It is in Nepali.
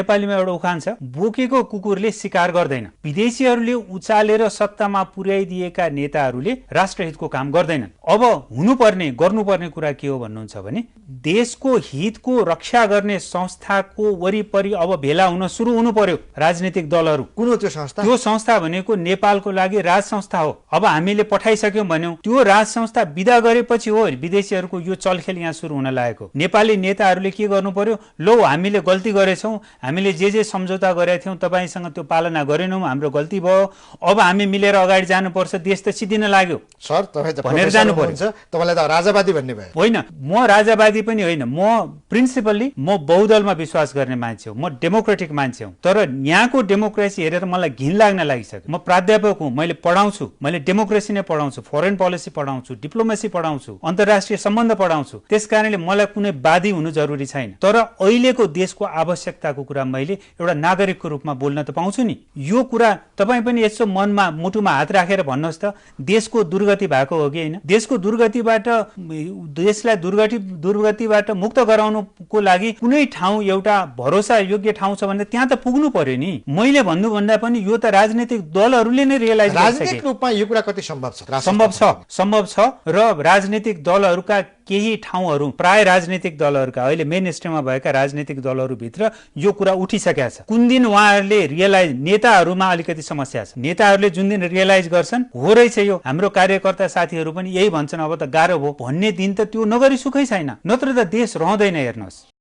नेपालीमा एउटा उखान छ, बोकेको कुकुरले शिकार गर्दैन। विदेशीहरूले उचालेर सत्तामा पुर्याइदिएका नेताहरूले राष्ट्रहितको काम गर्दैनन्। अब हुनुपर्ने गर्नुपर्ने कुरा के हो भन्नुहुन्छ भने देशको हितको रक्षा गर्ने संस्थाको वरिपरि अब भेला हुन सुरु हुनु पर्यो राजनीतिक दलहरू। कुन हो त्यो संस्था? त्यो संस्था भनेको नेपालको लागि राज संस्था हो। अब हामीले पठाइसक्यौं भन्यौं, त्यो राज संस्था विदा गरेपछि हो विदेशीहरूको यो चलखेल यहाँ सुरु हुन लागेको। नेपाली नेताहरूले के गर्नु पर्यो, लो हामीले गल्ती गरेछौं, हामीले जे सम्झौता गरेका थियौं तपाईसँग त्यो पालना गरेनौं, हाम्रो गल्ती भयो, अब हामी मिलेर अगाडि जानुपर्छ, देश त सिद्धिन लाग्यो सर। तपाई त भनेर जानु पर्यो। तपाईलाई त राजावादी भन्ने भयो। होइन, म राजावादी पनि होइन, म प्रिन्सिपल्ली म बहुदलमा विश्वास गर्ने मान्छे हो, म डेमोक्रेटिक मान्छे हुँ। तर यहाँको डेमोक्रेसी हेरेर मलाई घिन लाग्न लागिसक्यो। म प्राध्यापक हुँ, मैले पढाउँछु, मैले डेमोक्रेसी नै पढाउँछु, फरेन पोलिसी पढाउँछु, डिप्लोमेसी पढाउँछु, अन्तर्राष्ट्रिय सम्बन्ध पढाउँछु। त्यसकारणले मलाई कुनै वादी हुनु जरुरी छैन। तर अहिलेको देशको आवश्यकताको कुरा मैले एउटा नागरिकको रूपमा बोल्न त पाउँछु नि। यो कुरा तपाईँ पनि यसो मनमा मुटुमा हात राखेर भन्नुहोस् त, देशको दुर्गति भएको हो कि होइन? देशको दुर्गतिबाट देशलाई दुर्गतिबाट मुक्त गराउनुको लागि कुनै ठाउँ एउटा भरोसा योग्य ठाउँ छ भने त्यहाँ त पुग्नु पर्यो नि। मैले भन्नुभन्दा पनि यो त राजनीतिक दलहरूले नै रियलाइज गरिसके। राजनीतिक रूपमा यो कुरा कति सम्भव छ? सम्भव छ र राजनीतिक दलहरूका केही ठाउँहरू, प्राय राजनीतिक दलहरूका अहिले मेन स्ट्रिममा भएका राजनीतिक दलहरूभित्र यो कुरा उठिसकेका छ। कुन दिन उहाँहरूले रियलाइज, नेताहरूमा अलिकति समस्या छ, नेताहरूले जुन दिन रियलाइज गर्छन् हो रहेछ यो हाम्रो कार्यकर्ता साथीहरू पनि यही भन्छन् अब त गाह्रो भयो भन्ने दिन त त्यो नगरी सुखै छैन, नत्र त देश रहँदैन। हेर्नुहोस्।